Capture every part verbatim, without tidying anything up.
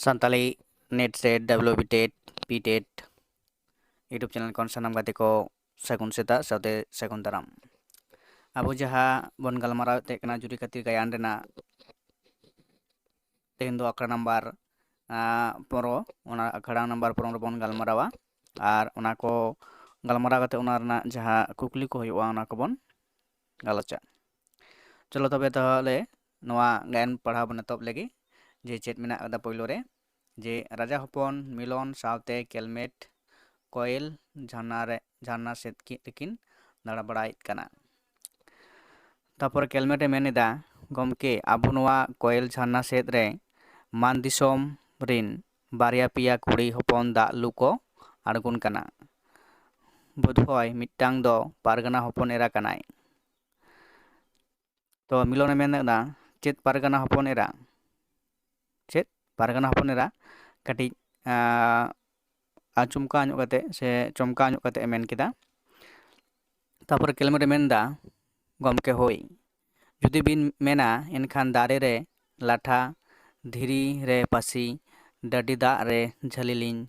Santali NET SET, WB TET, PTET YouTube channel ᱠᱷᱚᱱ ᱥᱟᱱᱟᱢ ᱜᱟᱛᱮ ᱠᱚ ᱥᱟᱹᱜᱩᱱ ᱥᱮᱛᱟᱜ ᱥᱟᱶᱛᱮ ᱥᱟᱹᱜᱩᱱ ᱫᱟᱨᱟᱢ᱾ ᱟᱵᱚ ᱡᱟᱦᱟᱸ ᱵᱚᱱ ᱜᱟᱞᱢᱟᱨᱟᱣᱮᱫ ᱛᱟᱦᱮᱸ ᱠᱟᱱᱟ ᱡᱩᱨᱤ ᱠᱷᱟᱹᱛᱤᱨ ᱜᱟᱭᱟᱱ ᱨᱮᱱᱟᱜ, ᱛᱮᱦᱮᱧ ᱫᱚ ᱟᱠᱷᱲᱟ ᱱᱟᱢᱵᱟᱨ ᱯᱚᱱᱨᱚ, ᱚᱱᱟ ᱟᱠᱷᱲᱟ ᱱᱟᱢᱵᱟᱨ ᱯᱚᱱᱨᱚ ᱨᱮᱵᱚᱱ ᱜᱟᱞᱢᱟᱨᱟᱣᱟ᱾ ᱟᱨ ᱚᱱᱟ ᱠᱚ ᱜᱟᱞᱢᱟᱨᱟᱣ ᱠᱟᱛᱮ ᱚᱱᱟ ᱨᱮᱱᱟᱜ ᱡᱟᱦᱟᱸ ᱠᱩᱠᱞᱤ ᱠᱚ ᱦᱩᱭᱩᱜᱼᱟ, ᱚᱱᱟ ᱠᱚᱵᱚᱱ ᱜᱟᱞᱚᱪᱟ᱾ ᱪᱚᱞᱚ ᱛᱚᱵᱮ ᱛᱟᱦᱚᱞᱮ ᱱᱚᱣᱟ ᱜᱟᱭᱟᱱ ᱯᱟᱲᱦᱟᱣ ᱵᱚᱱ ᱮᱛᱚᱦᱚᱵ ᱞᱮᱜᱮ, ᱡᱮ ᱪᱮᱫ ᱢᱮᱱᱟᱜ ᱟᱠᱟᱫᱟ ᱯᱳᱭᱞᱳ ᱨᱮ, ᱡᱮ ᱨᱟᱡᱟ ᱦᱚᱯᱚᱱ ᱢᱤᱞᱚᱱ ᱥᱟᱶᱛᱮ ᱠᱮᱞᱢᱮᱴ ᱠᱚᱭᱮᱞ ᱡᱷᱟᱨᱱᱟ ᱨᱮ, ᱡᱷᱟᱨᱱᱟ ᱥᱮᱫ ᱠᱤ-, ᱨᱮᱠᱤᱱ ᱫᱟᱬᱟ ᱵᱟᱲᱟᱭᱮᱫ ᱠᱟᱱᱟ᱾ ᱛᱟᱯᱚᱨ ᱠᱮᱞᱢᱮᱴ ᱮ ᱢᱮᱱ ᱮᱫᱟ, "ᱜᱚᱢᱠᱮ, ᱟᱵᱚ ᱱᱚᱣᱟ ᱠᱚᱭᱮᱞ ᱡᱷᱟᱨᱱᱟ ᱥᱮᱫ ᱨᱮ ᱢᱟᱱ ᱫᱤᱥᱚᱢ ᱨᱤᱱ ᱵᱟᱨᱭᱟ ᱯᱮᱭᱟ ᱠᱩᱲᱤ ᱦᱚᱯᱚᱱ ᱫᱟᱜ ᱞᱩ ᱠᱚ ᱟᱬᱜᱚᱱ ᱠᱟᱱᱟ᱾ ᱵᱳᱫᱷᱚᱭ ᱢᱤᱫᱴᱟᱝ ᱫᱚ ᱯᱟᱨᱜᱟᱱᱟ ᱦᱚᱯᱚᱱ ᱮᱨᱟ ᱠᱟᱱᱟᱭ᱾" ᱛᱚ ᱢᱤᱞᱚᱱᱮ ᱢᱮᱱ ᱮᱫᱟ, "ᱪᱮᱫ ᱯᱟᱨᱜᱟᱱᱟ ᱦᱚᱯᱚᱱ ᱮᱨᱟ? ᱪᱮᱫ ᱯᱟᱨᱜᱟᱱᱟ ᱦᱚᱯᱚᱱ ᱮᱨᱟ?" ᱠᱟᱹᱴᱤᱡ, ᱟᱸ, ᱟᱪᱚᱢᱠᱟ ᱧᱚᱜ ᱠᱟᱛᱮ ᱥᱮ ᱪᱚᱢᱠᱟᱣ ᱧᱚᱜ ᱠᱟᱛᱮ ᱮ ᱢᱮᱱ ᱠᱮᱫᱟ᱾ ᱛᱟᱯᱚᱨᱮ ᱠᱮᱞᱢᱮᱴ ᱮ ᱢᱮᱱ ᱮᱫᱟ, "ᱜᱚᱢᱠᱮ, ᱦᱳᱭ, ᱡᱩᱫᱤ ᱵᱤᱱ ᱢᱮᱱᱟ, ᱮᱱᱠᱷᱟᱱ ᱫᱟᱨᱮ ᱨᱮ ᱞᱟᱴᱷᱟ, ᱫᱷᱤᱨᱤ ᱨᱮ ᱯᱟᱹᱥᱤ, ᱰᱟᱹᱰᱤ ᱫᱟᱜ ᱨᱮ ᱡᱷᱟᱹᱞᱤ ᱞᱤᱧ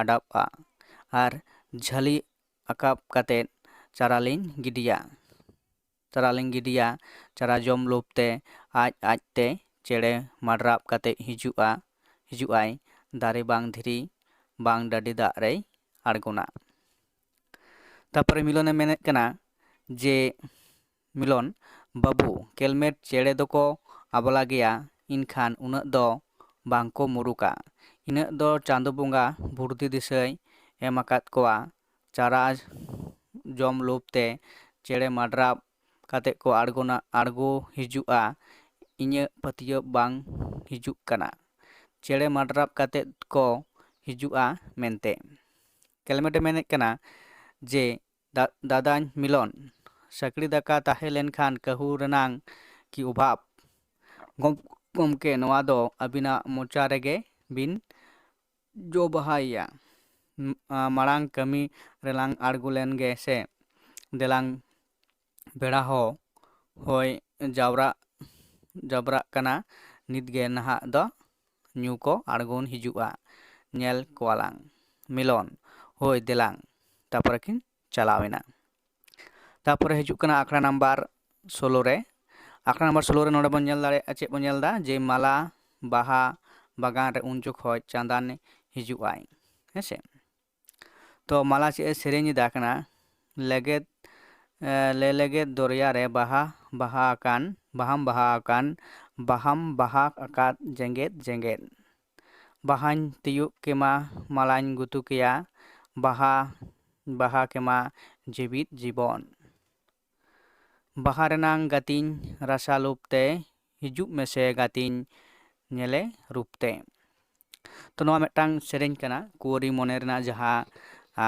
ᱟᱰᱟᱵᱼᱟ ᱟᱨ ᱡᱷᱟᱹᱞᱤ ᱟᱠᱟᱵ ᱠᱟᱛᱮ ᱪᱟᱨᱟ ᱞᱤᱧ ᱜᱤᱰᱤᱭᱟ᱾ ᱪᱟᱨᱟ ᱞᱤᱧ ᱜᱤᱰᱤᱭᱟ, ᱪᱟᱨᱟ ᱡᱚᱢ ᱞᱳᱵᱷ ᱛᱮ ᱟᱡ ᱟᱡ ᱛᱮ ᱪᱮᱬᱮ ᱢᱟᱰᱨᱟᱵ ᱠᱟᱛᱮ ᱦᱤᱡᱩᱜᱼᱟ, ᱦᱤᱡᱩᱜ ᱟᱭ, ᱫᱟᱨᱮ ᱵᱟᱝ ᱫᱷᱤᱨᱤ ᱵᱟᱝ ᱰᱟᱹᱰᱤ ᱫᱟᱜ ᱨᱮᱭ ᱟᱬᱜᱚᱱᱟ᱾" ᱛᱟᱯᱚᱨᱮ ᱢᱤᱞᱚᱱᱮ ᱢᱮᱱᱮᱫ ᱠᱟᱱᱟ ᱡᱮ, "ᱢᱤᱞᱚᱱ ᱵᱟᱹᱵᱩ, ᱠᱮᱞᱢᱮᱴ ᱪᱮᱬᱮ ᱫᱚᱠᱚ ᱟᱵᱞᱟ ᱜᱮᱭᱟ, ᱤᱱᱠᱷᱟᱱ ᱩᱱᱟᱹᱜ ᱫᱚ ᱵᱟᱝ ᱠᱚ ᱢᱩᱨᱩᱠᱟ᱾ ᱤᱱᱟᱹᱜ ᱫᱚ ᱪᱟᱸᱫᱚ ᱵᱚᱸᱜᱟ ᱵᱩᱨᱫᱷᱤ ᱫᱤᱥᱟᱹᱭ ᱮᱢ ᱟᱠᱟᱫ ᱠᱚᱣᱟ᱾ ᱪᱟᱨᱟ ᱡᱚᱢ ᱞᱳᱵᱷ ᱛᱮ ᱪᱮᱬᱮ ᱢᱟᱰᱨᱟᱵ ᱠᱟᱛᱮ ᱠᱚ ᱟᱬᱜᱚᱱᱟ, ᱟᱬᱜᱚ ᱦᱤᱡᱩᱜᱼᱟ, ᱤᱧᱟᱹᱜ ᱯᱟᱹᱛᱭᱟᱹᱣ ᱵᱟᱝ ᱦᱤᱡᱩᱜ ᱠᱟᱱᱟ᱾ ᱪᱮᱬᱮ ᱢᱟᱰᱨᱟᱵ ᱠᱟᱛᱮ ᱠᱚ ᱦᱤᱡᱩᱜᱼᱟ ᱢᱮᱱᱛᱮ᱾" ᱠᱮᱞᱢᱮᱴ ᱮ ᱢᱮᱱᱮᱫ ᱠᱟᱱᱟ ᱡᱮ, "ᱫᱟ-, ᱫᱟᱫᱟᱧ ᱢᱤᱞᱚᱱ, ᱥᱟᱹᱠᱲᱤ ᱫᱟᱠᱟ ᱛᱟᱦᱮᱸ ᱞᱮᱱᱠᱷᱟᱱ ᱠᱟᱹᱦᱩ ᱨᱮᱱᱟᱝ ᱠᱤ ᱚᱵᱷᱟᱵᱽ? ᱜᱚᱢ-, ᱜᱚᱢᱠᱮ, ᱱᱚᱣᱟ ᱫᱚ ᱟᱹᱵᱤᱱᱟᱜ ᱢᱚᱪᱟ ᱨᱮᱜᱮ ᱵᱤᱱ ᱡᱚ ᱵᱟᱦᱟᱭᱮᱭᱟ᱾ ᱢ-, ᱟ, ᱢᱟᱲᱟᱝ ᱠᱟᱹᱢᱤ ᱨᱮᱞᱟᱝ ᱟᱬᱜᱚ ᱞᱮᱱ ᱜᱮ ᱥᱮ᱾ ᱫᱮᱞᱟᱝ, ᱵᱮᱲᱟ ᱦᱚᱸ ᱦᱚᱭ ᱡᱟᱣᱨᱟᱜ, ᱡᱟᱵᱨᱟᱜ ᱠᱟᱱᱟ, ᱱᱤᱛ ᱜᱮ ᱱᱟᱦᱟᱜ ᱫᱚ ᱧᱩ ᱠᱚ ᱟᱬᱜᱚᱱ ᱦᱤᱡᱩᱜᱼᱟ, ᱧᱮᱞ ᱠᱚᱣᱟᱞᱟᱝ᱾ ᱢᱤᱞᱚᱱ, ᱦᱳᱭ ᱫᱮᱞᱟᱝ᱾ ᱛᱟᱯᱚᱨᱮ ᱠᱤᱱ ᱪᱟᱞᱟᱣ ᱮᱱᱟ᱾ ᱛᱟᱯᱚᱨᱮ ᱦᱤᱡᱩᱜ ᱠᱟᱱᱟ ᱟᱠᱷᱲᱟ ᱱᱟᱢᱵᱟᱨ ᱥᱳᱞᱳ ᱨᱮ᱾ ᱟᱠᱷᱲᱟ ᱱᱟᱢᱵᱟᱨ ᱥᱳᱞᱳ ᱨᱮ ᱱᱚᱰᱮ ᱵᱚᱱ ᱧᱮᱞ ᱫᱟᱲᱮᱭᱟᱜᱼᱟ, ᱪᱮᱫ ᱵᱚᱱ ᱧᱮᱞ ᱮᱫᱟ, ᱡᱮ ᱢᱟᱞᱟ ᱵᱟᱦᱟ ᱵᱟᱜᱟᱱ ᱨᱮ ᱩᱱ ᱡᱚᱠᱷᱚᱡ ᱪᱟᱸᱫᱟᱱ ᱦᱤᱡᱩᱜ ᱟᱭ, ᱦᱮᱸ ᱥᱮ᱾ ᱛᱚ ᱢᱟᱞᱟ ᱪᱮᱫ ᱮ ᱥᱮᱨᱮᱧ ᱮᱫᱟ ᱠᱟᱱᱟ, ᱞᱮᱜᱮᱫ, ᱮ, ᱞᱮ ᱞᱮᱜᱮᱫ ᱫᱚᱨᱭᱟ ᱨᱮ ᱵᱟᱦᱟ ᱵᱟᱦᱟ ᱟᱠᱟᱱ, ᱵᱟᱦᱟᱢ ᱵᱟᱦᱟ ᱟᱠᱟᱱ, ᱵᱟᱦᱟᱢ ᱵᱟᱦᱟ ᱟᱠᱟᱫ ᱡᱮᱜᱮᱫ ᱡᱮᱜᱮᱫ᱾ ᱵᱟᱦᱟᱧ ᱛᱤᱭᱳᱜ ᱠᱮᱢᱟ, ᱢᱟᱞᱟᱧ ᱜᱩᱛᱩ ᱠᱮᱭᱟ, ᱵᱟᱦᱟ, ᱵᱟᱦᱟ ᱠᱮᱢᱟ ᱡᱤᱣᱤᱫ ᱡᱤᱵᱚᱱ᱾ ᱵᱟᱦᱟ ᱨᱮᱱᱟᱝ ᱜᱟᱛᱤᱧ ᱨᱟᱥᱟ ᱞᱩᱯ ᱛᱮ, ᱦᱤᱡᱩᱜ ᱢᱮᱥᱮ ᱜᱟᱛᱤᱧ ᱧᱮᱞᱮ ᱨᱩᱯ ᱛᱮ᱾ ᱛᱚ ᱱᱚᱣᱟ ᱢᱤᱫᱴᱟᱝ ᱥᱮᱨᱮᱧ ᱠᱟᱱᱟ, ᱠᱩᱣᱟᱹᱨᱤ ᱢᱚᱱᱮ ᱨᱮᱱᱟᱜ ᱡᱟᱦᱟᱸ, ᱟ,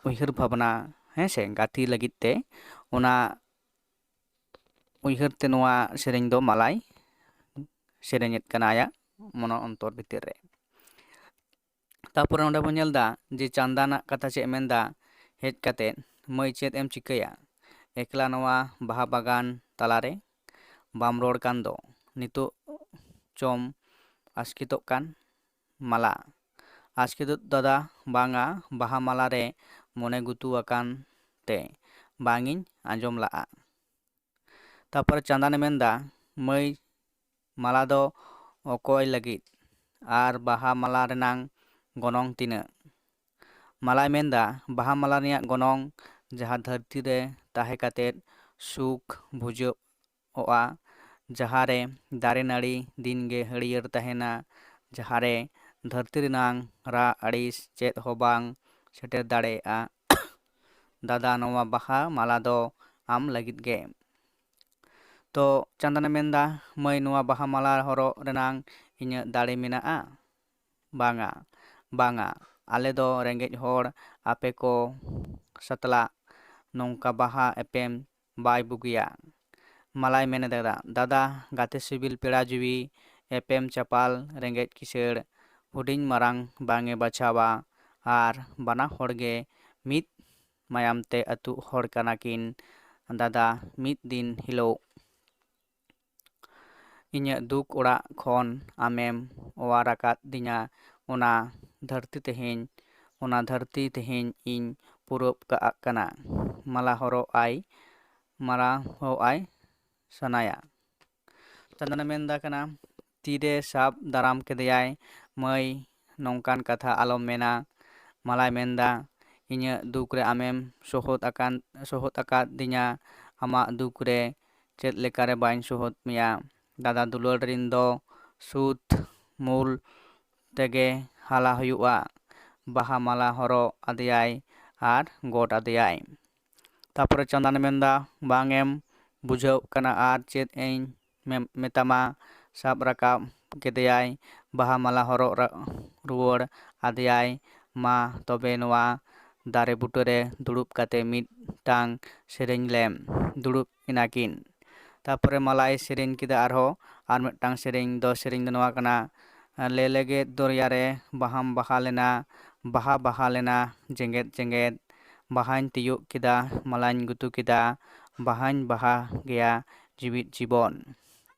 ᱩᱭᱦᱟᱹᱨ ᱵᱷᱟᱵᱽᱱᱟ, ᱦᱮᱸ ᱥᱮ, ᱜᱟᱛᱮ ᱞᱟᱹᱜᱤᱫ ᱛᱮ, ᱚᱱᱟ ᱩᱭᱦᱟᱹᱨ ᱛᱮ ᱱᱚᱣᱟ ᱥᱮᱨᱮᱧ ᱫᱚ ᱢᱟᱞᱟᱭ ᱥᱮᱨᱮᱧᱮᱫ ᱠᱟᱱᱟ ᱟᱭᱟᱜ ᱢᱚᱱᱚ ᱚᱱᱛᱚᱨ ᱵᱷᱤᱛᱤᱨ ᱨᱮ᱾ ᱛᱟᱯᱚᱨᱮ ᱚᱸᱰᱮ ᱵᱚᱱ ᱧᱮᱞ ᱮᱫᱟ ᱡᱮ ᱪᱟᱸᱫᱟᱱᱟᱜ ᱠᱟᱛᱷᱟ ᱪᱮᱫ ᱮ ᱢᱮᱱᱫᱟ, ᱦᱮᱡ ᱠᱟᱛᱮᱫ, ᱢᱟᱹᱭ ᱪᱮᱫ ᱮᱢ ᱪᱤᱠᱟᱹᱭᱟ ᱮᱠᱞᱟ ᱱᱚᱣᱟ ᱵᱟᱦᱟ ᱵᱟᱜᱟᱱ ᱛᱟᱞᱟᱨᱮ? ᱵᱟᱢ ᱨᱚᱲ ᱠᱟᱱ ᱫᱚ, ᱱᱤᱛᱚᱜ ᱪᱚᱢ ᱟᱥᱠᱮᱛᱚᱜ ᱠᱟᱱ? ᱢᱟᱞᱟ, ᱟᱥᱠᱮᱛᱚᱜ ᱫᱟᱫᱟ, ᱵᱟᱝᱟ, ᱵᱟᱦᱟ ᱢᱟᱞᱟ ᱨᱮ ᱢᱚᱱᱮ ᱜᱩᱛᱩ ᱟᱠᱟᱱ ᱛᱮ ᱵᱟᱝ ᱤᱧ ᱟᱸᱡᱚᱢ ᱞᱟᱜᱼᱟ᱾ ᱛᱟᱯᱚᱨᱮ ᱪᱟᱸᱫᱟᱱᱮ ᱢᱮᱱᱫᱟ, ᱢᱟᱹᱭ, ᱢᱟᱞᱟ ᱫᱚ ᱚᱠᱚᱭ ᱞᱟᱹᱜᱤᱫ? ᱟᱨ ᱵᱟᱦᱟ ᱢᱟᱞᱟ ᱨᱮᱱᱟᱝ ᱜᱚᱱᱚᱝ ᱛᱤᱱᱟᱹᱜ? ᱢᱟᱞᱟᱭ ᱢᱮᱱᱫᱟ, ᱵᱟᱦᱟ ᱢᱟᱞᱟ ᱨᱮᱭᱟᱜ ᱜᱚᱱᱚᱝ ᱡᱟᱦᱟᱸ ᱫᱷᱟᱹᱨᱛᱤ ᱨᱮ ᱛᱟᱦᱮᱸ ᱠᱟᱛᱮᱫ ᱥᱩᱠ ᱵᱩᱡᱷᱟᱹᱜᱼᱟ, ᱡᱟᱦᱟᱸ ᱨᱮ ᱫᱟᱨᱮ ᱱᱟᱹᱲᱤ ᱫᱤᱱ ᱜᱮ ᱦᱟᱹᱨᱭᱟᱹᱲ ᱛᱟᱦᱮᱱᱟ, ᱡᱟᱦᱟᱸ ᱨᱮ ᱫᱷᱟᱹᱨᱛᱤ ᱨᱮᱱᱟᱝ ᱨᱟᱜ ᱟᱹᱲᱤᱥ ᱪᱮᱫ ᱦᱚᱸ ᱵᱟᱝ ᱥᱮᱴᱮᱨ ᱫᱟᱲᱮᱭᱟᱜᱼᱟ᱾ ᱫᱟᱫᱟ, ᱱᱚᱣᱟ ᱵᱟᱦᱟ ᱢᱟᱞᱟ ᱫᱚ ᱟᱢ ᱞᱟᱹᱜᱤᱫ ᱜᱮ᱾ ᱛᱚ ᱪᱟᱸᱫᱟᱱᱮ ᱢᱮᱱᱫᱟ, ᱢᱟᱹᱭ, ᱱᱚᱣᱟ ᱵᱟᱦᱟ ᱢᱟᱞᱟ ᱦᱚᱨᱚᱜ ᱨᱮᱱᱟᱝ ᱤᱧᱟᱹᱜ ᱫᱟᱲᱮ ᱢᱮᱱᱟᱜᱼᱟ? ᱵᱟᱝᱟ, ᱵᱟᱝᱟ, ᱟᱞᱮ ᱫᱚ ᱨᱮᱸᱜᱮᱡ ᱦᱚᱲ, ᱟᱯᱮ ᱠᱚ ᱥᱟᱛᱞᱟᱜ ᱱᱚᱝᱠᱟ ᱵᱟᱦᱟ ᱮᱯᱮᱢ ᱵᱟᱭ ᱵᱩᱜᱤᱭᱟ᱾ ᱢᱟᱞᱟᱭ ᱢᱮᱱ ᱮᱫᱟ, ᱫᱟᱫᱟ, ᱜᱟᱛᱮ ᱥᱤᱵᱤᱞ ᱯᱮᱲᱟ ᱡᱤᱣᱤ, ᱮᱯᱮᱢ ᱪᱟᱯᱟᱞ ᱨᱮᱸᱜᱮᱡ ᱠᱤᱥᱟᱹᱲ, ᱦᱩᱰᱤᱧ ᱢᱟᱨᱟᱝ ᱵᱟᱝ ᱮ ᱵᱟᱪᱷᱟᱣᱟ, ᱟᱨ ᱵᱟᱱᱟ ᱦᱚᱲ ᱜᱮ ᱢᱤᱫ ᱢᱟᱭᱟᱢ ᱛᱮ ᱟᱹᱛᱩᱜ ᱦᱚᱲ ᱠᱟᱱᱟ ᱠᱤᱱ᱾ ᱫᱟᱫᱟ, ᱢᱤᱫ ᱫᱤᱱ ᱦᱤᱞᱳᱜ ᱤᱧᱟᱹᱜ ᱫᱩᱠ ᱚᱲᱟᱜ ᱠᱷᱚᱱ ᱟᱢᱮᱢ ᱚᱣᱟᱨ ᱟᱠᱟᱫᱤᱧᱟ᱾ ᱚᱱᱟ ᱫᱷᱟᱹᱨᱛᱤ ᱛᱮᱦᱮᱧ, ᱚᱱᱟ ᱫᱷᱟᱹᱨᱛᱤ ᱛᱮᱦᱮᱧ ᱤᱧ ᱯᱩᱨᱟᱹᱵ ᱠᱟᱜ ᱠᱟᱱᱟ᱾ ᱢᱟᱞᱟ ᱦᱚᱨᱚᱜ ᱟᱭ, ᱢᱟᱞᱟ ᱦᱚᱨᱚᱜ ᱟᱭ ᱥᱟᱱᱟᱭᱟ᱾ ᱪᱟᱸᱫᱟᱱᱮ ᱢᱮᱱᱫᱟ ᱠᱟᱱᱟ, ᱛᱤᱨᱮ ᱥᱟᱵ ᱫᱟᱨᱟᱢ ᱠᱮᱫᱮᱭᱟᱭ, ᱢᱟᱹᱭ, ᱱᱚᱝᱠᱟᱱ ᱠᱟᱛᱷᱟ ᱟᱞᱚᱢ ᱢᱮᱱᱟ᱾ ᱢᱟᱞᱟᱭ ᱢᱮᱱᱫᱟ, ᱤᱧᱟᱹᱜ ᱫᱩᱠ ᱨᱮ ᱟᱢᱮᱢ ᱥᱚᱦᱚᱫ ᱟᱠᱟᱱ, ᱥᱚᱦᱚᱫ ᱟᱠᱟᱫᱤᱧᱟ᱾ ᱟᱢᱟᱜ ᱫᱩᱠ ᱨᱮ ᱪᱮᱫ ᱞᱮᱠᱟᱨᱮ ᱵᱟᱹᱧ ᱥᱚᱦᱚᱫ ᱢᱮᱭᱟ? ᱫᱟᱫᱟ ᱫᱩᱞᱟᱹᱲ ᱨᱤᱱ ᱫᱚ ᱥᱩᱫ ᱢᱩᱞ ᱛᱮᱜᱮ ᱦᱟᱞᱟ ᱦᱩᱭᱩᱜᱼᱟ᱾ ᱵᱟᱦᱟ ᱢᱟᱞᱟ ᱦᱚᱨᱚᱜ ᱟᱫᱮᱭᱟᱭ ᱟᱨ ᱜᱚᱰ ᱟᱫᱮᱭᱟᱭ᱾ ᱛᱟᱯᱚᱨᱮ ᱪᱟᱸᱫᱟᱱᱮ ᱢᱮᱱᱫᱟ, ᱵᱟᱝ ᱮᱢ ᱵᱩᱡᱷᱟᱹᱣ ᱠᱟᱱᱟ ᱟᱨ ᱪᱮᱫ ᱤᱧ ᱢᱮ-, ᱢᱮᱛᱟᱢᱟ? ᱥᱟᱵ ᱨᱟᱠᱟᱵ ᱠᱮᱫᱮᱭᱟᱭ, ᱵᱟᱦᱟ ᱢᱟᱞᱟ ᱦᱚᱨᱚᱜ ᱨᱟ-, ᱨᱩᱣᱟᱹᱲ ᱟᱫᱮᱭᱟᱭ᱾ ᱢᱟ ᱛᱚᱵᱮ ᱱᱚᱣᱟ ᱫᱟᱨᱮ ᱵᱩᱴᱟᱹᱨᱮ ᱫᱩᱲᱩᱵ ᱠᱟᱛᱮ ᱢᱤᱫᱴᱟᱝ ᱥᱮᱨᱮᱧ ᱞᱮᱢ᱾ ᱫᱩᱲᱩᱵ ᱮᱱᱟᱠᱤᱱ᱾ ᱛᱟᱯᱚᱨᱮ ᱢᱟᱞᱟᱭ ᱥᱮᱨᱮᱧ ᱠᱮᱫᱟ ᱟᱨᱦᱚᱸ ᱟᱨ ᱢᱤᱫᱴᱟᱝ ᱥᱮᱨᱮᱧ ᱫᱚ, ᱥᱮᱨᱮᱧ ᱫᱚ ᱱᱚᱣᱟ ᱠᱟᱱᱟ, ᱞᱮ ᱞᱮᱜᱮᱫ ᱫᱚᱨᱭᱟ ᱨᱮ ᱵᱟᱦᱟᱢ ᱵᱟᱦᱟ ᱞᱮᱱᱟ, ᱵᱟᱦᱟ ᱵᱟᱦᱟ ᱞᱮᱱᱟ ᱡᱮᱜᱮᱫ ᱡᱮᱜᱮᱫ, ᱵᱟᱦᱟᱧ ᱛᱤᱭᱳᱜ ᱠᱮᱫᱟ, ᱢᱟᱞᱟᱧ ᱜᱩᱛᱩ ᱠᱮᱫᱟ, ᱵᱟᱦᱟᱧ ᱵᱟᱦᱟ ᱜᱮᱭᱟ ᱡᱤᱣᱤᱫ ᱡᱤᱵᱚᱱ᱾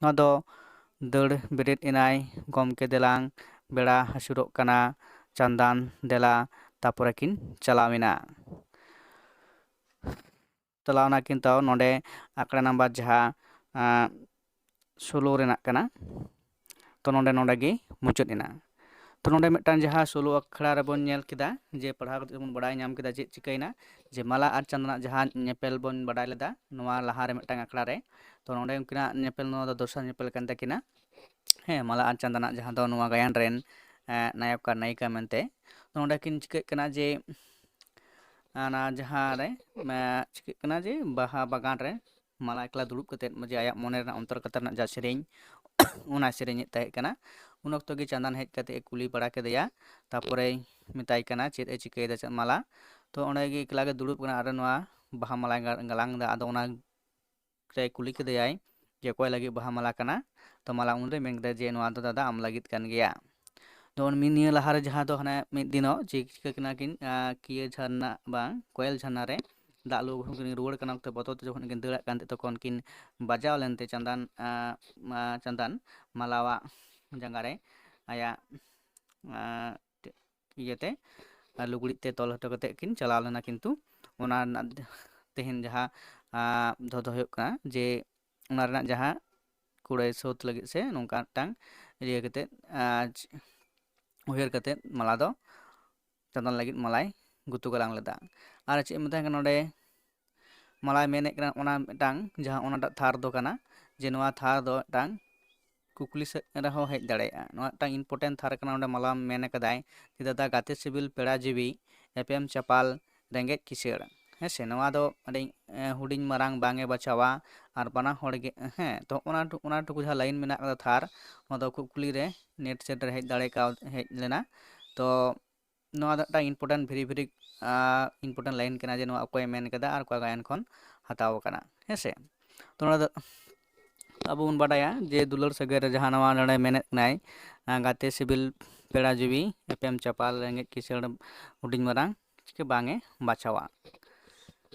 ᱱᱚᱣᱟ ᱫᱚ ᱫᱟᱹᱲ ᱵᱮᱨᱮᱫ ᱮᱱᱟᱭ, ᱜᱚᱢᱠᱮ ᱫᱮᱞᱟᱝ, ᱵᱮᱲᱟ ᱦᱟᱹᱥᱩᱨᱚᱜ ᱠᱟᱱᱟ, ᱪᱟᱸᱫᱟᱱ ᱫᱮᱞᱟ, ᱛᱟᱯᱚᱨᱮ ᱠᱤᱱ ᱪᱟᱞᱟᱣ ᱮᱱᱟ᱾ ᱪᱟᱞᱟᱣ ᱮᱱᱟ ᱠᱤᱱ᱾ ᱛᱚ ᱱᱚᱰᱮ ᱟᱠᱷᱲᱟ ᱱᱟᱢᱵᱟᱨ ᱡᱟᱦᱟᱸ, ᱟᱸ, ᱥᱳᱞᱳ ᱨᱮᱱᱟᱜ ᱠᱟᱱᱟ᱾ ᱛᱚ ᱱᱚᱰᱮ, ᱱᱚᱰᱮ ᱜᱮ ᱢᱩᱪᱟᱹᱫ ᱮᱱᱟ᱾ ᱛᱚ ᱱᱚᱰᱮ ᱢᱤᱫᱴᱟᱝ ᱡᱟᱦᱟᱸ ᱥᱳᱞᱳ ᱟᱠᱷᱲᱟ ᱨᱮᱵᱚᱱ ᱧᱮᱞ ᱠᱮᱫᱟ, ᱡᱮ ᱯᱟᱲᱦᱟᱣ ᱠᱟᱛᱮ ᱵᱚᱱ ᱵᱟᱲᱟᱭ ᱧᱟᱢ ᱠᱮᱫᱟ ᱪᱮᱫ ᱪᱤᱠᱟᱹᱭᱮᱱᱟ, ᱡᱮ ᱢᱟᱞᱟ ᱟᱨ ᱪᱟᱸᱫᱟᱱᱟᱜ ᱡᱟᱦᱟᱸ ᱧᱮᱯᱮᱞ ᱵᱚᱱ ᱵᱟᱰᱟᱭ ᱞᱮᱫᱟ ᱱᱚᱣᱟ ᱞᱟᱦᱟᱨᱮ ᱢᱤᱫᱴᱟᱝ ᱟᱠᱷᱲᱟ ᱨᱮ᱾ ᱛᱚ ᱱᱚᱰᱮ ᱩᱱᱠᱤᱱᱟᱜ ᱧᱮᱯᱮᱞ, ᱱᱚᱣᱟ ᱫᱚ ᱫᱚᱥᱟᱨ ᱧᱮᱯᱮᱞ ᱠᱟᱱ ᱛᱟᱹᱠᱤᱱᱟ᱾ ᱦᱮᱸ, ᱢᱟᱞᱟ ᱟᱨ ᱪᱟᱸᱫᱟᱱᱟᱜ ᱡᱟᱦᱟᱸ ᱫᱚ ᱱᱚᱣᱟ ᱜᱟᱭᱟᱱ ᱨᱮᱱ, ᱮᱸ, ᱱᱟᱭᱚᱠ ᱟᱨ ᱱᱟᱭᱤᱠᱟ ᱢᱮᱱᱛᱮ᱾ ᱛᱚ ᱱᱚᱰᱮ ᱠᱤᱱ ᱪᱤᱠᱟᱹᱜ ᱠᱟᱱᱟ ᱡᱮ, ᱚᱱᱟ ᱡᱟᱦᱟᱸ ᱨᱮ, ᱮᱸ, ᱪᱤᱠᱟᱹᱜ ᱠᱟᱱᱟ ᱡᱮ ᱵᱟᱦᱟ ᱵᱟᱜᱟᱱ ᱨᱮ ᱢᱟᱞᱟ ᱮᱠᱞᱟ ᱫᱩᱲᱩᱵ ᱠᱟᱛᱮᱫ ᱡᱮ ᱟᱭᱟᱜ ᱢᱚᱱᱮ ᱨᱮᱱᱟᱜ ᱚᱱᱛᱚᱨ ᱠᱟᱛᱷᱟ ᱨᱮᱱᱟᱜ ᱡᱟ ᱥᱮᱨᱮᱧ, ᱚᱱᱟ ᱥᱮᱨᱮᱧᱮᱫ ᱛᱟᱦᱮᱸ ᱠᱟᱱᱟ᱾ ᱩᱱ ᱚᱠᱛᱚ ᱜᱮ ᱪᱟᱸᱫᱟᱱ ᱦᱮᱡ ᱠᱟᱛᱮᱫ ᱮ ᱠᱩᱞᱤ ᱵᱟᱲᱟ ᱠᱮᱫᱮᱭᱟ, ᱛᱟᱯᱚᱨᱮᱭ ᱢᱮᱛᱟᱭ ᱠᱟᱱᱟ ᱪᱮᱫ ᱮ ᱪᱤᱠᱟᱹᱭᱮᱫᱟ ᱪᱮᱫ ᱢᱟᱞᱟ᱾ ᱛᱚ ᱚᱸᱰᱮ ᱜᱮ ᱮᱠᱞᱟ ᱜᱮ ᱫᱩᱲᱩᱵ ᱠᱟᱱᱟ ᱟᱨ ᱱᱚᱣᱟ ᱵᱟᱦᱟ ᱢᱟᱞᱟᱭ ᱜᱟ-, ᱜᱟᱞᱟᱝ ᱮᱫᱟ᱾ ᱟᱫᱚ ᱚᱱᱟ ᱨᱮ ᱠᱩᱞᱤ ᱠᱮᱫᱮᱭᱟᱭ ᱡᱮ ᱚᱠᱚᱭ ᱞᱟᱹᱜᱤᱫ ᱵᱟᱦᱟ ᱢᱟᱞᱟ ᱠᱟᱱᱟ᱾ ᱛᱚ ᱢᱟᱞᱟ ᱩᱱᱨᱮ ᱢᱮᱱ ᱠᱮᱫᱟ ᱡᱮ ᱱᱚᱣᱟ ᱫᱚ ᱫᱟᱫᱟ ᱟᱢ ᱞᱟᱹᱜᱤᱫ ᱠᱟᱱ ᱜᱮᱭᱟ᱾ ᱡᱮᱢᱚᱱ ᱢᱤᱫ ᱱᱤᱭᱟᱹ ᱞᱟᱦᱟᱨᱮ ᱡᱟᱦᱟᱸ ᱫᱚ ᱦᱟᱱᱮ ᱢᱤᱫ ᱫᱤᱱᱚᱜ ᱪᱤ-, ᱪᱤᱠᱟᱹ ᱠᱟᱱᱟ ᱠᱤᱱ, ᱟᱸ, ᱠᱤᱭᱟᱹ ᱡᱷᱟᱨᱱᱟ ᱵᱟᱝ ᱠᱚᱭᱮᱞ ᱡᱷᱟᱨᱱᱟ ᱨᱮ ᱫᱟᱜ ᱞᱩ ᱠᱷᱚᱱ ᱠᱤᱱ ᱨᱩᱣᱟᱹᱲ ᱠᱟᱱᱟ ᱚᱠᱛᱚ ᱵᱚᱛᱚᱨ ᱛᱮ ᱡᱚᱠᱷᱚᱱ ᱠᱤᱱ ᱫᱟᱹᱲᱟᱜ ᱠᱟᱱ ᱛᱟᱦᱮᱸ, ᱛᱚᱠᱷᱚᱱ ᱠᱤᱱ ᱵᱟᱡᱟᱣ ᱞᱮᱱᱛᱮ ᱪᱟᱸᱫᱟᱱ, ᱟᱸ, ᱟᱸ, ᱪᱟᱸᱫᱟᱱ ᱢᱟᱞᱟᱣᱟᱜ ᱡᱟᱸᱜᱟ ᱨᱮ ᱟᱭᱟᱜ, ᱟᱸ, ᱤᱭᱟᱹᱛᱮ, ᱟᱨ ᱞᱩᱜᱽᱲᱤᱡ ᱛᱮ ᱛᱚᱞ ᱦᱚᱴᱚ ᱠᱟᱛᱮᱫ ᱠᱤᱱ ᱪᱟᱞᱟᱣ ᱞᱮᱱᱟ᱾ ᱠᱤᱱᱛᱩ ᱚᱱᱟ ᱨᱮᱱᱟᱜ ᱛᱮᱦᱮᱧ ᱡᱟᱦᱟᱸ, ᱟᱸ, ᱫᱚ, ᱫᱚ ᱦᱩᱭᱩᱜ ᱠᱟᱱᱟ ᱡᱮ ᱚᱱᱟ ᱨᱮᱱᱟᱜ ᱡᱟᱦᱟᱸ ᱠᱩᱲᱟᱹᱭ ᱥᱳᱫᱷ ᱞᱟᱹᱜᱤᱫ ᱥᱮ ᱱᱚᱝᱠᱟ ᱢᱤᱫᱴᱟᱝ ᱤᱭᱟᱹ ᱠᱟᱛᱮᱫ, ᱟᱸ, ᱩᱭᱦᱟᱹᱨ ᱠᱟᱛᱮᱫ ᱢᱟᱞᱟ ᱫᱚ ᱪᱟᱸᱫᱟᱱ ᱞᱟᱹᱜᱤᱫ ᱢᱟᱞᱟᱭ ᱜᱩᱛᱩ ᱜᱟᱞᱟᱝ ᱞᱮᱫᱟ᱾ ᱟᱨ ᱪᱮᱫ ᱢᱮᱛᱟᱭ ᱠᱟᱱᱟ ᱱᱚᱰᱮ, ᱢᱟᱞᱟᱭ ᱢᱮᱱᱮᱫ ᱠᱟᱱᱟ ᱚᱱᱟ ᱢᱤᱫᱴᱟᱝ ᱡᱟᱦᱟᱸ ᱚᱱᱟᱴᱟᱜ ᱛᱷᱟᱨ ᱫᱚ ᱠᱟᱱᱟ, ᱡᱮ ᱱᱚᱣᱟ ᱛᱷᱟᱨ ᱫᱚ ᱢᱤᱫᱴᱟᱝ ᱠᱩᱠᱞᱤ ᱥᱮᱫ ᱨᱮᱦᱚᱸ ᱦᱮᱡ ᱫᱟᱲᱮᱭᱟᱜᱼᱟ᱾ ᱱᱚᱣᱟ ᱢᱤᱫᱴᱟᱝ important ᱛᱷᱟᱨ ᱠᱟᱱᱟ᱾ ᱚᱸᱰᱮ ᱢᱟᱞᱟ ᱢᱮᱱ ᱠᱟᱫᱟᱭ ᱡᱮ, "ᱫᱟᱫᱟ, ᱜᱟᱛᱮ ᱥᱤᱵᱤᱞ, ᱯᱮᱲᱟ ᱡᱤᱣᱤ, ᱮᱯᱮᱢ ᱪᱟᱯᱟᱞ, ᱨᱮᱸᱜᱮᱡ ᱠᱤᱥᱟᱹᱲ", ᱦᱮᱸ ᱥᱮ, ᱱᱚᱣᱟ ᱫᱚ ᱟᱹᱰᱤ, ᱮ, ᱦᱩᱰᱤᱧ ᱢᱟᱨᱟᱝ ᱵᱟᱝ ᱮ ᱵᱟᱪᱷᱟᱣᱟ᱾ ᱟᱨ ᱵᱟᱱᱟ ᱦᱚᱲ ᱜᱮ, ᱦᱮᱸ, ᱛᱚ ᱚᱱᱟ ᱴᱩ-, ᱚᱱᱟ ᱴᱩᱠᱩ ᱡᱟᱦᱟᱸ ᱞᱟᱭᱤᱱ ᱢᱮᱱᱟᱜ ᱠᱟᱫᱟ ᱛᱷᱟᱨ, ᱚᱱᱟ ᱫᱚ ᱠᱩᱠᱞᱤ ᱨᱮ NET SET ᱨᱮ ᱦᱮᱡ ᱫᱟᱲᱮ ᱠᱟᱣ-, ᱦᱮᱡ ᱞᱮᱱᱟ᱾ ᱛᱚ ᱱᱚᱣᱟ ᱫᱚ ᱢᱤᱫᱴᱟᱝ important, very, very, ᱟᱸ, important ᱞᱟᱭᱤᱱ ᱠᱟᱱᱟ, ᱡᱮ ᱱᱚᱣᱟ ᱚᱠᱚᱭᱮ ᱢᱮᱱ ᱠᱟᱫᱟ ᱟᱨ ᱚᱠᱟ ᱜᱟᱭᱟᱱ ᱠᱷᱚᱱ ᱦᱟᱛᱟᱣ ᱟᱠᱟᱱᱟ, ᱦᱮᱸ ᱥᱮ᱾ ᱛᱚ ᱱᱚᱣᱟ ᱫᱚ ᱟᱵᱚ ᱵᱚᱱ ᱵᱟᱰᱟᱭᱟ ᱡᱮ ᱫᱩᱞᱟᱹᱲ ᱥᱟᱹᱜᱟᱹᱭ ᱨᱮ ᱡᱟᱦᱟᱸ ᱱᱚᱣᱟ ᱱᱚᱰᱮ ᱢᱮᱱᱮᱫ ᱠᱟᱱᱟᱭ, ᱟᱸ, ᱜᱟᱛᱮ ᱥᱤᱵᱤᱞ, ᱯᱮᱲᱟ ᱡᱤᱣᱤ, ᱮᱯᱮᱢ ᱪᱟᱯᱟᱞ, ᱨᱮᱸᱜᱮᱡ ᱠᱤᱥᱟᱹᱬ, ᱦᱩᱰᱤᱧ ᱢᱟᱨᱟᱝ, ᱪᱤᱠᱟᱹ ᱵᱟᱝ ᱮ ᱵᱟᱪᱷᱟᱣᱟ᱾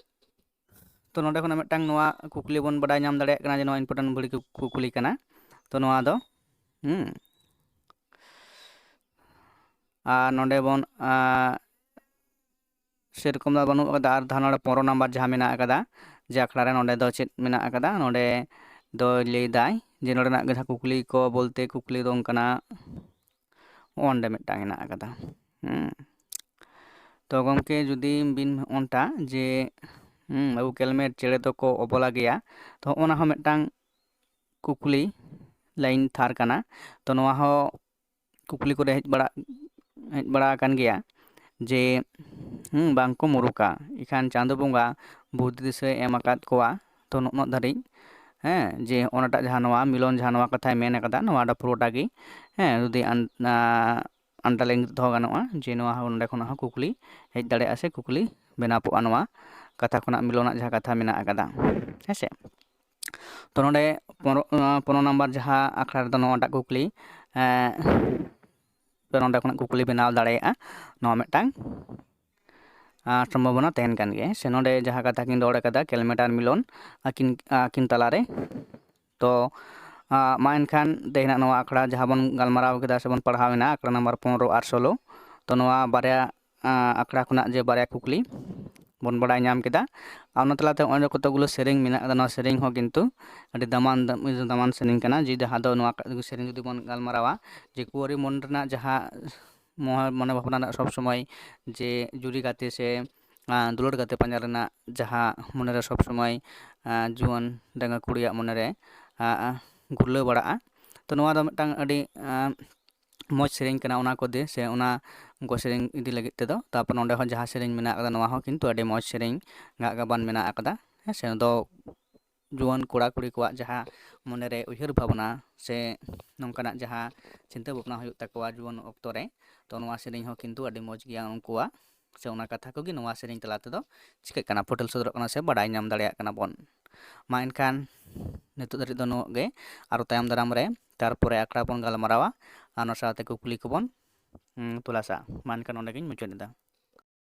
ᱛᱚ ᱱᱚᱰᱮ ᱠᱷᱚᱱᱟᱜ ᱢᱤᱫᱴᱟᱝ ᱱᱚᱣᱟ ᱠᱩᱠᱞᱤ ᱵᱚᱱ ᱵᱟᱰᱟᱭ ᱧᱟᱢ ᱫᱟᱲᱮᱭᱟᱜ ᱠᱟᱱᱟ ᱡᱮ ᱱᱚᱣᱟ important ᱵᱷᱟᱹᱲᱤ ᱠᱩ-, ᱠᱩᱠᱞᱤ ᱠᱟᱱᱟ᱾ ᱛᱚ ᱱᱚᱣᱟ ᱫᱚ, ᱦᱩᱸ, ᱟᱨ ᱱᱚᱰᱮ ᱵᱚᱱ, ᱟᱸ, ᱥᱮᱨᱚᱠᱚᱢ ᱫᱚ ᱵᱟᱹᱱᱩᱜ ᱟᱠᱟᱫᱟ᱾ ᱟᱨ ᱫᱷᱟᱣ ᱱᱚᱰᱮ ᱯᱚᱱᱨᱚ ᱱᱟᱢᱵᱟᱨ ᱡᱟᱦᱟᱸ ᱢᱮᱱᱟᱜ ᱟᱠᱟᱫᱟ, ᱡᱮ ᱟᱠᱷᱲᱟ ᱨᱮ ᱱᱚᱰᱮ ᱫᱚ ᱪᱮᱫ ᱢᱮᱱᱟᱜ ᱟᱠᱟᱫᱟ, ᱱᱚᱰᱮ ᱫᱚᱭ ᱞᱟᱹᱭ ᱫᱟᱭ ᱡᱮ ᱱᱚᱰᱮᱱᱟᱜ ᱡᱟᱦᱟᱸ ᱠᱩᱠᱞᱤ ᱠᱚ ᱵᱚᱞᱛᱮ ᱠᱩᱠᱞᱤ ᱫᱚ ᱚᱱᱠᱟᱱᱟᱜ ᱚᱸᱰᱮ ᱢᱤᱫᱴᱟᱝ ᱦᱮᱱᱟᱜ ᱟᱠᱟᱫᱟ᱾ ᱦᱩᱸ᱾ ᱛᱚ ᱜᱚᱢᱠᱮ ᱡᱩᱫᱤ ᱵᱤᱱ ᱚᱱᱴᱟ ᱡᱮ, ᱦᱩᱸ, ᱵᱟᱹᱵᱩ ᱠᱮᱞᱢᱮᱴ ᱪᱮᱬᱮ ᱫᱚᱠᱚ ᱚᱵᱚᱞᱟ ᱜᱮᱭᱟ, ᱛᱚ ᱚᱱᱟ ᱦᱚᱸ ᱢᱤᱫᱴᱟᱝ ᱠᱩᱠᱞᱤ ᱞᱟᱭᱤᱱ ᱛᱷᱟᱨ ᱠᱟᱱᱟ᱾ ᱛᱚ ᱱᱚᱣᱟ ᱦᱚᱸ ᱠᱩᱠᱞᱤ ᱠᱚᱨᱮ ᱦᱮᱡ ᱵᱟᱲᱟ, ᱦᱮᱡ ᱵᱟᱲᱟ ᱟᱠᱟᱱ ᱜᱮᱭᱟ ᱡᱮ, ᱦᱩᱸ, ᱵᱟᱝᱠᱚ ᱢᱩᱨᱩᱠᱟ, ᱤᱠᱷᱟᱱ ᱪᱟᱸᱫᱚ ᱵᱚᱸᱜᱟ ᱵᱩᱫᱽᱫᱷᱤ ᱫᱤᱥᱟᱹᱭ ᱮᱢ ᱟᱠᱟᱫ ᱠᱚᱣᱟ᱾ ᱛᱚ ᱱᱩᱱᱟᱹᱜ ᱫᱷᱟᱹᱨᱤᱡ, ᱦᱮᱸ, ᱡᱮ ᱚᱱᱟᱴᱟᱜ ᱡᱟᱦᱟᱸ ᱱᱚᱣᱟ ᱢᱤᱞᱚᱱ ᱡᱟᱦᱟᱸ ᱱᱚᱣᱟ ᱠᱟᱛᱷᱟᱭ ᱢᱮᱱ ᱟᱠᱟᱫᱟ, ᱱᱚᱣᱟ ᱫᱚ ᱯᱩᱨᱟᱹᱴᱟ ᱜᱮ, ᱦᱮᱸ, ᱡᱩᱫᱤ ᱟᱱ-, ᱟ-, underline ᱫᱚᱦᱚ ᱜᱟᱱᱚᱜᱼᱟ ᱡᱮ ᱱᱚᱣᱟ ᱦᱚᱸ ᱱᱚᱸᱰᱮ ᱠᱷᱚᱱᱟᱜ ᱦᱚᱸ ᱠᱩᱠᱞᱤ ᱦᱮᱡ ᱫᱟᱲᱮᱭᱟᱜᱼᱟ ᱥᱮ ᱠᱩᱠᱞᱤ ᱵᱮᱱᱟᱣ ᱠᱚᱜᱼᱟ ᱱᱚᱣᱟ ᱠᱟᱛᱷᱟ ᱠᱷᱚᱱᱟᱜ, ᱢᱤᱞᱚᱱᱟᱜ ᱡᱟᱦᱟᱸ ᱠᱟᱛᱷᱟ ᱢᱮᱱᱟᱜ ᱟᱠᱟᱫᱟ, ᱦᱮᱸ ᱥᱮ᱾ ᱛᱚ ᱱᱚᱰᱮ ᱯᱚᱱᱨᱚ, ᱟᱸ, ᱯᱚᱱᱨᱚ ᱱᱟᱢᱵᱟᱨ ᱡᱟᱦᱟᱸ ᱟᱠᱷᱲᱟ ᱨᱮᱫᱚ ᱱᱚᱣᱟᱴᱟᱜ ᱠᱩᱠᱞᱤ, ᱮᱸ, ᱛᱚ ᱱᱚᱰᱮ ᱠᱷᱚᱱᱟᱜ ᱠᱩᱠᱞᱤ ᱵᱮᱱᱟᱣ ᱫᱟᱲᱮᱭᱟᱜᱼᱟ ᱱᱚᱣᱟ ᱢᱤᱫᱴᱟᱝ᱾ ᱥᱚᱢᱵᱷᱚᱵᱚᱱᱟ ᱛᱟᱦᱮᱱ ᱠᱟᱱ ᱜᱮᱭᱟ᱾ ᱥᱮ ᱱᱚᱰᱮ ᱡᱟᱦᱟᱸ ᱠᱟᱛᱷᱟ ᱠᱤᱱ ᱨᱚᱲ ᱠᱟᱫᱟ, ᱠᱮᱞᱢᱮᱴ ᱟᱨ ᱢᱤᱞᱚᱱ ᱟᱹᱠᱤᱱ ᱟᱹᱠᱤᱱ ᱛᱟᱞᱟᱨᱮ᱾ ᱛᱚ ᱢᱟ ᱮᱱᱠᱷᱟᱱ ᱛᱮᱦᱮᱧᱟᱜ ᱱᱚᱣᱟ ᱟᱠᱷᱲᱟ ᱡᱟᱦᱟᱸ ᱵᱚᱱ ᱜᱟᱞᱢᱟᱨᱟᱣ ᱠᱮᱫᱟ ᱥᱮᱵᱚᱱ ᱯᱟᱲᱦᱟᱣ ᱮᱱᱟ ᱟᱠᱷᱲᱟ ᱱᱟᱢᱵᱟᱨ ᱯᱚᱱᱨᱚ ᱟᱨ ᱥᱳᱞᱳ, ᱛᱚ ᱱᱚᱣᱟ ᱵᱟᱨᱭᱟ ᱟᱠᱷᱲᱟ ᱠᱷᱚᱱᱟᱜ ᱡᱮ ᱵᱟᱨᱭᱟ ᱠᱩᱠᱞᱤ ᱵᱚᱱ ᱵᱟᱲᱟᱭ ᱧᱟᱢ ᱠᱮᱫᱟ᱾ ᱟᱨ ᱚᱱᱟ ᱛᱟᱞᱟᱛᱮ ᱱᱚᱜᱼᱚᱭ ᱡᱮ ᱠᱚᱛᱚᱠ ᱜᱩᱞᱳ ᱥᱮᱨᱮᱧ ᱢᱮᱱᱟᱜ ᱠᱟᱫᱟ, ᱱᱚᱣᱟ ᱥᱮᱨᱮᱧ ᱦᱚᱸ ᱠᱤᱱᱛᱩ ᱟᱹᱰᱤ ᱫᱟᱢᱟᱱ ᱫᱟᱢᱟᱱ ᱥᱮᱨᱮᱧ ᱠᱟᱱᱟ᱾ ᱡᱮ ᱡᱟᱦᱟᱸ ᱫᱚ ᱱᱚᱣᱟ ᱥᱮᱨᱮᱧ ᱡᱩᱫᱤ ᱵᱚᱱ ᱜᱟᱞᱢᱟᱨᱟᱣᱟ, ᱡᱮ ᱠᱩᱣᱟᱹᱨᱤ ᱢᱚᱱ ᱨᱮᱱᱟᱜ ᱡᱟᱦᱟᱸ ᱢᱚᱦᱟ- ᱢᱚᱱᱮ ᱵᱷᱟᱵᱽᱱᱟ ᱨᱮᱱᱟᱜ ᱥᱚᱵᱽ ᱥᱚᱢᱚᱭ ᱡᱮ ᱡᱩᱨᱤ ᱜᱟᱛᱮ ᱥᱮ ᱫᱩᱞᱟᱹᱲ ᱜᱟᱛᱮ ᱯᱟᱸᱡᱟ ᱨᱮᱱᱟᱜ ᱡᱟᱦᱟᱸ ᱢᱚᱱᱮᱨᱮ ᱥᱚᱵᱽ ᱥᱚᱢᱚᱭ ᱡᱩᱣᱟᱹᱱ ᱰᱟᱺᱜᱩᱣᱟᱹ ᱠᱩᱲᱤᱭᱟᱜ ᱢᱚᱱᱮᱨᱮ ᱜᱷᱩᱨᱞᱟᱹᱣ ᱵᱟᱲᱟᱜᱼᱟ᱾ ᱛᱚ ᱱᱚᱣᱟ ᱫᱚ ᱢᱤᱫᱴᱟᱝ ᱟᱹᱰᱤ ᱢᱚᱡᱽ ᱥᱮᱨᱮᱧ ᱠᱟᱱᱟ ᱚᱱᱟ ᱠᱚ ᱫᱤᱭᱮ ᱥᱮ ᱚᱱᱟ ᱠᱚ ᱥᱮᱨᱮᱧ ᱤᱫᱤ ᱞᱟᱹᱜᱤᱫ ᱛᱮᱫᱚ᱾ ᱛᱟᱨᱯᱚᱨ ᱱᱚᱸᱰᱮ ᱦᱚᱸ ᱡᱟᱦᱟᱸ ᱥᱮᱨᱮᱧ ᱢᱮᱱᱟᱜ ᱟᱠᱟᱫᱟ, ᱱᱚᱣᱟ ᱦᱚᱸ ᱠᱤᱱᱛᱩ ᱟᱹᱰᱤ ᱢᱚᱡᱽ ᱥᱮᱨᱮᱧ ᱜᱟᱜ ᱜᱟᱵᱟᱱ ᱢᱮᱱᱟᱜ ᱟᱠᱟᱫᱟ᱾ ᱦᱮᱸ ᱥᱮ, ᱫᱚ ᱡᱩᱣᱟᱹᱱ ᱠᱚᱲᱟ ᱠᱩᱲᱤ ᱠᱚᱣᱟᱜ ᱡᱟᱦᱟᱸ ᱢᱚᱱᱮᱨᱮ ᱩᱭᱦᱟᱹᱨ ᱵᱷᱟᱵᱽᱱᱟ ᱥᱮ ᱱᱚᱝᱠᱟᱱᱟᱜ ᱡᱟᱦᱟᱸ ᱪᱤᱱᱛᱟᱹ ᱵᱷᱟᱵᱽᱱᱟ ᱦᱩᱭᱩᱜ ᱛᱟᱠᱚᱣᱟ ᱡᱩᱣᱟᱹᱱ ᱚᱠᱛᱚ ᱨᱮ, ᱛᱚ ᱱᱚᱣᱟ ᱥᱮᱨᱮᱧ ᱦᱚᱸ ᱠᱤᱱᱛᱩ ᱟᱹᱰᱤ ᱢᱚᱡᱽ ᱜᱮᱭᱟ ᱩᱱᱠᱩᱣᱟᱜ᱾ ᱥᱮ ᱚᱱᱟ ᱠᱟᱛᱷᱟ ᱠᱚᱜᱮ ᱱᱚᱣᱟ ᱥᱮᱨᱮᱧ ᱛᱟᱞᱟ ᱛᱮᱫᱚ ᱪᱤᱠᱟᱹᱜ ᱠᱟᱱᱟ, ᱯᱷᱩᱴᱮᱞ ᱥᱚᱫᱚᱨᱚᱜ ᱠᱟᱱᱟ ᱥᱮ ᱵᱟᱰᱟᱭ ᱧᱟᱢ ᱫᱟᱲᱮᱭᱟᱜ ᱠᱟᱱᱟ ᱵᱚᱱ᱾ ᱢᱟ ᱮᱱᱠᱷᱟᱱ ᱱᱤᱛᱚᱜ ᱫᱷᱟᱹᱨᱤᱡ ᱫᱚ ᱱᱩᱱᱟᱹᱜ ᱜᱮ, ᱟᱨᱚ ᱛᱟᱭᱚᱢ ᱫᱟᱨᱟᱢ ᱨᱮ ᱛᱟᱨᱯᱚᱨᱮ ᱟᱠᱷᱲᱟ ᱵᱚᱱ ᱜᱟᱞᱢᱟᱨᱟᱣᱟ ᱟᱨ ᱚᱱᱟ ᱥᱟᱶᱛᱮ ᱠᱩᱠᱞᱤ ᱠᱚᱵᱚᱱ ᱛᱚᱞᱟᱥᱟ᱾ ᱢᱟ ᱮᱱᱠᱷᱟᱱ ᱱᱚᱸᱰᱮ ᱜᱤᱧ ᱢᱩᱪᱟᱹᱫ ᱮᱫᱟ᱾